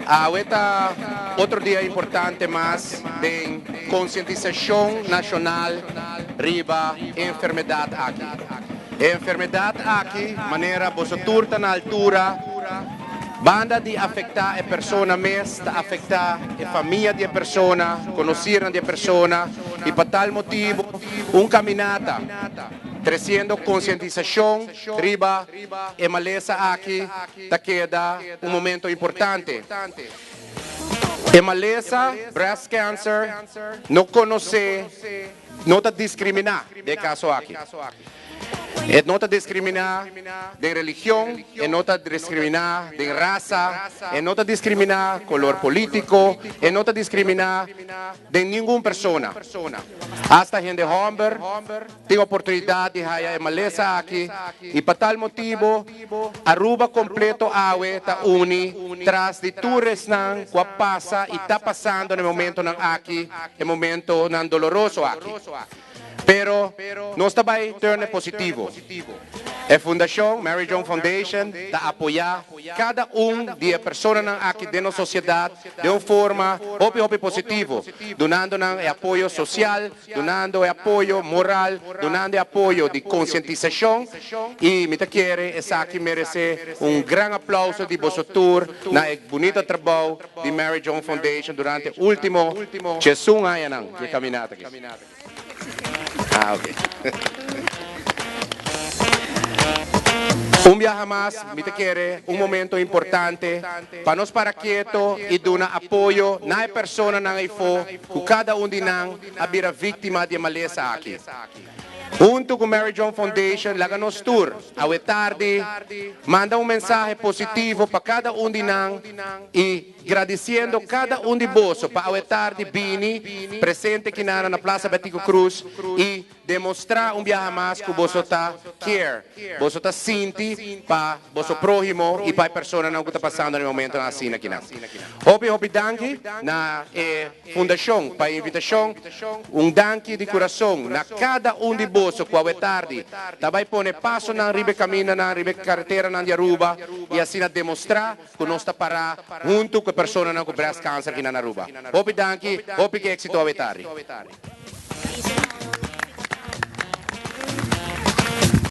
Awe ta otro dia importante mas den konsientisashon nashonal riba e enfermedat aki. E enfermedat aki, manera boso tur ta na altura, banda di afektá e persona mes, ta afektá e famia di e persona, konosirnan di e persona i pa tal motibu un kaminata tresiendo konsientisashon riba e malesa aki ta keda un momento importante. E malesa breast cancer no konosé, no ta diskriminá den e kaso aki. E no ta diskriminá den religion, e no ta diskriminá den rasa, e no ta diskriminá kolor polítiko, e no ta diskriminá den ningun persona. Asta hende hòmber tin oportunidat di haya e malesa aki i pa tal motibu Aruba kompleto awe ta uni tras di tur esnan ku a pasa i ta pasando na e momentonan aki, e momentonan doloroso aki. Pero nos ta bai turn e positivo. E fundashon Mary Joan Foundation ta apoyá kada un di e personanan aki den nos sosiedat den un forma hopi hopi positivo, dunando nan e apoyo sosial, dunando e apoyo moral, dunando e apoyo di konsientisashon i mi ta kere esaki meresé un gran aplauso di boso tur na e bunita trabou di Mary Joan Foundation durante ultimo diesun añanan di e kaminata aki. Ah, ok. Un biaha mas mi ta kere un momento importante pa nos para keto i duna apoyo na e personanan eyfo ku kada un di nan a bira víktima di e malesa aki. Huntu ku Mary Joan Foundation laga nos tur awe tardi manda un mensahe positivo pa kada un di nan i gradisiendo kada un di boso pa awe tardi bini presente kinana na Plaza Betico Croes i Demostrá un biaha mas ku boso ta care, boso ta sinti pa boso próhimo i pa e personanan ku ta pasando na e momentonan asina akinan. Hopi hopi danki na e fundashon pa e invitashon. Un danki di kurason na kada un di boso ku awe tardi ta bai pone pasonan riba e kamindanan, riba e kareteranan di Aruba i asina demostrá ku nos ta pará huntu ku e personanan ku breast cancer akinan na Aruba. Hopi danki, hopi ki éksito awe tardi.